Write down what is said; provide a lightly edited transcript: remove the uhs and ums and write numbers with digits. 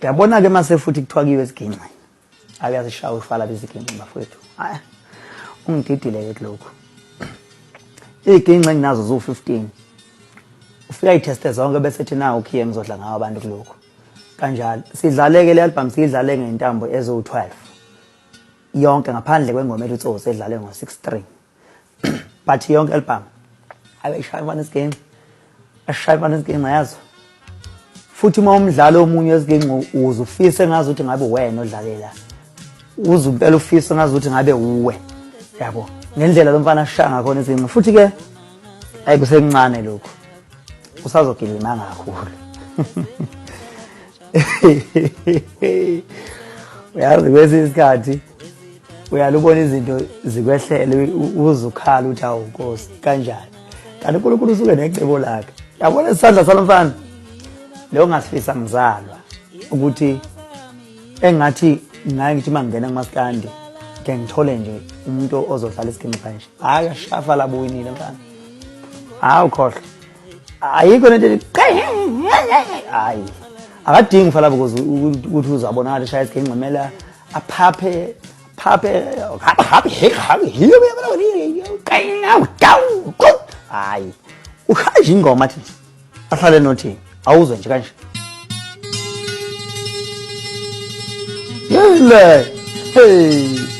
Uyabona-ke mase futhi kuthiwa kiwe esiginci akuyazishaya ufala beziginci bafowethu. Hayi, ungididile-ke kulokhu. Iy'ginci enginazo ziwu-15, ufika ayitheste zonke bese ethi nawu ukhiye ngizodla ngawo abantu kulokhu. Kanjalo sidlale-ke le album, siyidlale ngey'ntambo eziwu-12 yonke, ngaphandle kwengoma ethi uTsotsi edlale ngo-6 string, but yonke album ayishaya umfana isiginci, ashaya umfana isiginci yazo. Futhi uma umdlalo omunye wesiginci uze ufise ngazi ukuthi ngabe wena odlalela, uze impela ufise ngazi ukuthi ngabe uwe, yabo, ngendlela lo mfana ashaya ngakhona isiginci. Futhi-ke ayi, kusekuncane lokhu, usazogilima kakhulu. Uyazi, kwesinye isikhathi uyalubona izinto zikwehlele, uze ukhala uthi awu Nkosi, kanjani? Kanti uNkulunkulu usuke necebo lakhe. Yabona isandla salomfana leyo, ngasifisa ngizalwa ukuthi engathi ngaye ngithi uma ngingena kumaskandi ke ngithole nje umuntu ozodlala isiginci kanje. Hhayi, ashafa labuwinile mfana, hawu khohlwa, ayikho lento. Hayi, akadingi ufala because ukuthi uzabonakala eshaya isiginci, kumele aphaphe phaphe. Hayi, ushaya nje ingoma athi ahlale nothi awuzwe nje kanje yile. Hey.